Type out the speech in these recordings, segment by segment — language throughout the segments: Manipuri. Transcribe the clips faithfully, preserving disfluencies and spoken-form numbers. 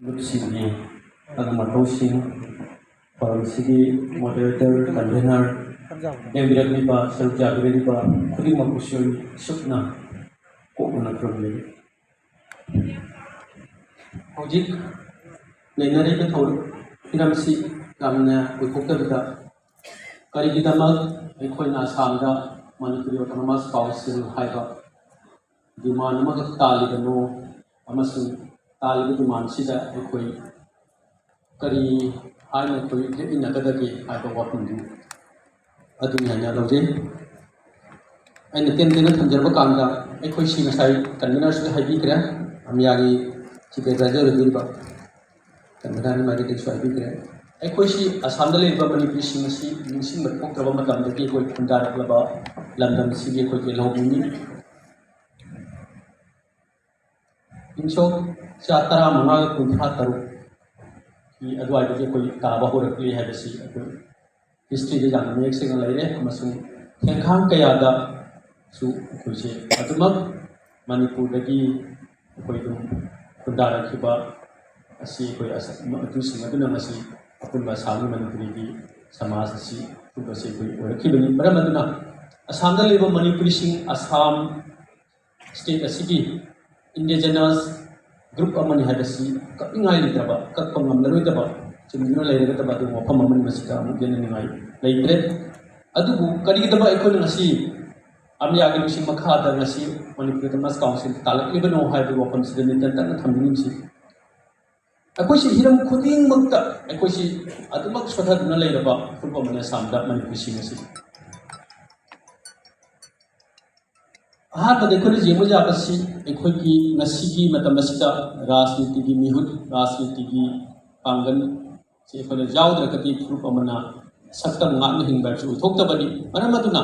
ꯂꯨꯞꯁꯤꯡꯒꯤ ꯑꯗꯨ ꯃꯊꯧꯁꯤꯡ, ꯊꯧꯔꯝꯁꯤꯒꯤ moderator, convener, ꯂꯦꯡꯕꯤꯔꯛꯂꯤꯕ, ꯁꯔꯨꯛ ꯌꯥꯕꯤꯔꯛꯂꯤꯕ ꯈꯨꯗꯤꯡꯃꯛꯄꯨꯁꯨ ꯑꯩ ꯁꯨꯞꯅ ꯀꯣꯛꯅꯅ ꯈꯨꯔꯨꯝꯖꯔꯤ꯫ ꯍꯧꯖꯤꯛ ꯂꯩꯅꯔꯤꯕ ꯊꯧꯔꯝ ꯍꯤꯔꯝꯁꯤ ꯌꯥꯝꯅ ꯀꯨꯏꯊꯣꯛꯇꯕꯤꯗ, ꯀꯔꯤꯒꯤꯗꯃꯛ ꯑꯩꯈꯣꯏꯅ ꯑꯁꯥꯝꯗ ꯃꯅꯤꯄꯨꯔꯤ autonomous council ꯍꯥꯏꯕ demand ꯑꯃꯈꯛ ꯇꯥꯜꯂꯤꯕꯅꯣ ꯑꯃꯁꯨꯡ ꯇꯥꯜꯂꯤꯕ demand ꯁꯤꯗ ꯑꯩꯈꯣꯏ ꯀꯔꯤ ꯍꯥꯏꯅ ꯑꯩꯈꯣꯏ ꯂꯦꯞꯃꯤꯟꯅꯒꯗꯒꯦ ꯍꯥꯏꯕ ꯋꯥꯐꯝꯗꯨ ꯑꯗꯨꯅꯤ ꯍꯥꯏꯅ ꯂꯧꯖꯩ꯫ ꯑꯩꯅ ꯇꯦꯟ ꯇꯦꯟꯅ ꯊꯝꯖꯔꯕ ꯀꯥꯟꯗ, ꯑꯩꯈꯣꯏꯁꯤ ꯉꯁꯥꯏ convener ꯁꯨ ꯍꯥꯏꯕꯤꯈ꯭ꯔꯦ, ꯑꯃꯤꯌꯥꯒꯤ chief advisor ꯑꯣꯏꯕꯤꯔꯤꯕ convener ꯅ ꯃꯥꯏꯀꯩꯗꯒꯤꯁꯨ ꯍꯥꯏꯕꯤꯈ꯭ꯔꯦ꯫ ꯑꯩꯈꯣꯏꯁꯤ ꯑꯁꯥꯝꯗ ꯂꯩꯔꯤꯕ ꯃꯅꯤꯄꯨꯔꯤꯁꯤꯡ ꯑꯁꯤ ꯅꯤꯡꯁꯤꯡꯕ ꯊꯣꯛꯇ꯭ꯔꯕ ꯃꯇꯝꯗꯒꯤ ꯑꯩꯈꯣꯏ ꯈꯨꯟꯗꯥꯔꯛꯂꯕ ꯂꯝꯗꯝꯁꯤꯒꯤ ꯑꯩꯈꯣꯏꯒꯤ ꯂꯧꯃꯤꯅꯤ꯫ ꯏꯪ ꯁꯣꯛ ꯆꯥ ꯇꯔꯥꯃꯉꯥꯒ ꯀꯨꯟꯊ꯭ꯔꯥ ꯇꯔꯨꯛꯀꯤ ꯑꯗꯨꯋꯥꯏꯗꯒꯤ ꯑꯩꯈꯣꯏ ꯇꯥꯕ ꯍꯧꯔꯛꯂꯤ ꯍꯥꯏꯕꯁꯤ ꯑꯩꯈꯣꯏ history ꯗ ꯌꯥꯝꯅ ꯃꯌꯦꯛ ꯁꯦꯡꯅ ꯂꯩꯔꯦ, ꯑꯃꯁꯨꯡ ꯈꯦꯡꯈꯥꯡ ꯀꯌꯥꯗꯁꯨ ꯑꯩꯈꯣꯏꯁꯦ ꯑꯗꯨꯃꯛ ꯃꯅꯤꯄꯨꯔꯗꯒꯤ ꯑꯩꯈꯣꯏ ꯑꯗꯨꯝ ꯈꯨꯟꯗꯥꯔꯛꯈꯤꯕ ꯑꯁꯤ ꯑꯩꯈꯣꯏ ꯑꯁ-, ꯑꯗꯨꯁꯤꯡ ꯑꯗꯨꯅ ꯉꯁꯤ ꯑꯄꯨꯟꯕ ꯑꯁꯥꯝꯒꯤ ꯃꯅꯤꯄꯨꯔꯤꯒꯤ ꯁꯃꯥꯖ ꯑꯁꯤ ꯑꯄꯨꯟꯕꯁꯤ ꯑꯩꯈꯣꯏ ꯑꯣꯏꯔꯛꯈꯤꯕꯅꯤ꯫ ꯃꯔꯝ ꯑꯗꯨꯅ ꯑꯁꯥꯝꯗ ꯂꯩꯔꯤꯕ ꯃꯅꯤꯄꯨꯔꯤꯁꯤꯡ ꯑꯁꯥꯝ state ꯑꯁꯤꯒꯤ indigenous group ꯑꯃꯅꯤ ꯍꯥꯏꯕꯁꯤ ꯀꯛꯅꯤꯡꯉꯥꯏ ꯂꯩꯇ꯭ꯔꯕ, ꯀꯛꯄ ꯉꯝꯂꯔꯣꯏꯗꯕ, ꯆꯤꯡꯗꯨꯅ ꯂꯩꯔꯒꯗꯕ ꯑꯗꯨꯒꯨꯝꯕ ꯋꯥꯐꯝ ꯑꯃꯅꯤ꯫ ꯃꯁꯤꯗ ꯑꯃꯨꯛ ꯍꯦꯟꯅ ꯅꯨꯡꯉꯥꯏ ꯂꯩꯇ꯭ꯔꯦ꯫ ꯑꯗꯨꯕꯨ ꯀꯔꯤꯒꯤꯗꯃꯛ ꯑꯩꯈꯣꯏꯅ ꯉꯁꯤ ꯑꯃꯤꯌꯥꯒꯤ ꯂꯨꯆꯤꯡ ꯃꯈꯥꯗ ꯉꯁꯤ ꯃꯅꯤꯄꯨꯔ autonomous council ꯇꯥꯜꯂꯛꯂꯤꯕꯅꯣ ꯍꯥꯏꯕꯒꯤ ꯋꯥꯐꯝꯁꯤꯗ ꯃꯤꯇꯟ ꯇꯛꯅ ꯊꯝꯅꯤꯡꯉꯤꯕꯁꯤ, ꯑꯩꯈꯣꯏꯁꯤ ꯍꯤꯔꯝ ꯈꯨꯗꯤꯡꯃꯛꯇ ꯑꯩꯈꯣꯏꯁꯤ ꯑꯗꯨꯃꯛ ꯁꯣꯊꯗꯨꯅ ꯂꯩꯔꯕ ꯐꯨꯔꯨꯞ ꯑꯃꯅ ꯑꯁꯥꯝꯗ ꯃꯅꯤꯄꯨꯔꯤꯁꯤꯡ ꯑꯁꯤ꯫ ꯑꯍꯥꯟꯕꯗ ꯑꯩꯈꯣꯏꯅ ꯌꯦꯡꯕ ꯌꯥꯕꯁꯤ ꯑꯩꯈꯣꯏꯒꯤ ꯉꯁꯤꯒꯤ ꯃꯇꯝ ꯑꯁꯤꯗ ꯔꯥꯖꯅꯤꯇꯤꯒꯤ ꯃꯤꯍꯨꯠ, ꯔꯥꯖꯅꯤꯇꯤꯒꯤ ꯄꯥꯡꯒꯜ ꯁꯤ ꯑꯩꯈꯣꯏꯅ ꯌꯥꯎꯗ꯭ꯔꯒꯗꯤ ꯐꯨꯔꯨꯞ ꯑꯃꯅ ꯁꯛꯇꯝ ꯉꯥꯛꯅ ꯍꯤꯡꯕ ꯍꯥꯏꯕꯁꯤ ꯑꯣꯏꯊꯣꯛꯇꯕꯅꯤ꯫ ꯃꯔꯝ ꯑꯗꯨꯅ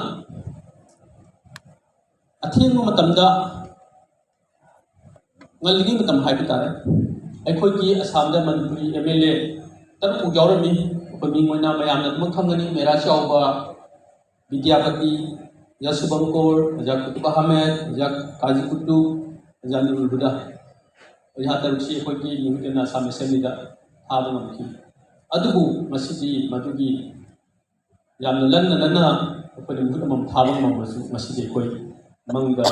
ꯑꯊꯦꯡꯕ ꯃꯇꯝꯗ ꯉꯜꯂꯤꯉꯩ ꯃꯇꯝ ꯍꯥꯏꯕ ꯇꯥꯔꯦ, ꯑꯩꯈꯣꯏꯒꯤ ꯑꯁꯥꯝꯗ ꯃꯅꯤꯄꯨꯔꯤ M L A ꯇꯔꯨꯛꯃꯨꯛ ꯌꯥꯎꯔꯝꯃꯤ꯫ ꯑꯩꯈꯣꯏ ꯃꯤꯡ ꯑꯣꯏꯅ ꯃꯌꯥꯝꯅ ꯑꯗꯨꯃꯛ ꯈꯪꯒꯅꯤ, ꯃꯦꯔꯥ ꯆꯥꯎꯕ, ꯕꯤꯗ꯭ꯌꯥꯄꯇꯤ, ꯑꯣꯖꯥ ꯁꯨꯚꯪꯀꯣꯔ, ꯑꯣꯖꯥ ꯀꯨꯇꯨꯕ ꯑꯍꯃꯦꯗ, ꯑꯣꯖꯥ ꯀꯥꯖꯤ ꯀꯨꯇꯨꯕ, ꯑꯣꯖꯥ ꯅꯨꯔꯨꯜ ꯍꯨꯗꯥ꯫ ꯔꯤꯍꯥ ꯇꯔꯨꯛꯁꯤ ꯑꯩꯈꯣꯏꯒꯤ ꯃꯤꯍꯨꯠ ꯑꯣꯏꯅ ꯑꯁꯥꯝ ꯑꯦꯁꯦꯝꯕ꯭ꯂꯤꯗ ꯊꯥꯕ ꯉꯝꯈꯤ꯫ ꯑꯗꯨꯕꯨ ꯉꯁꯤꯗꯤ ꯃꯗꯨꯒꯤ ꯌꯥꯝꯅ ꯂꯟꯅ ꯂꯟꯅ ꯑꯩꯈꯣꯏꯅ ꯃꯤꯍꯨꯠ ꯑꯃꯃꯝ ꯊꯥꯕ ꯉꯝꯕꯁꯨ ꯉꯁꯤꯗꯤ ꯑꯩꯈꯣꯏ ꯃꯪꯗ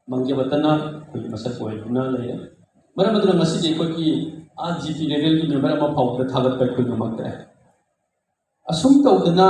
ꯃꯪꯖꯕꯇꯅ ꯑꯩꯈꯣꯏ ꯃꯁꯛ ꯑꯣꯏꯗꯨꯅ ꯂꯩꯔꯦ꯫ ꯃꯔꯝ ꯑꯗꯨꯅ ꯉꯁꯤꯗꯤ ꯑꯩꯈꯣꯏꯒꯤ ꯑꯥ ꯖꯤ ꯄꯤ ꯂꯦꯚꯦꯜꯒꯤ ꯃꯦꯝꯕꯔ ꯑꯃ ꯐꯥꯎꯕꯗ ꯊꯥꯒꯠꯄ ꯑꯩꯈꯣꯏ ꯉꯝꯃꯛꯇ꯭ꯔꯦ꯫ ꯑꯁꯨꯝ ꯇꯧꯗꯅ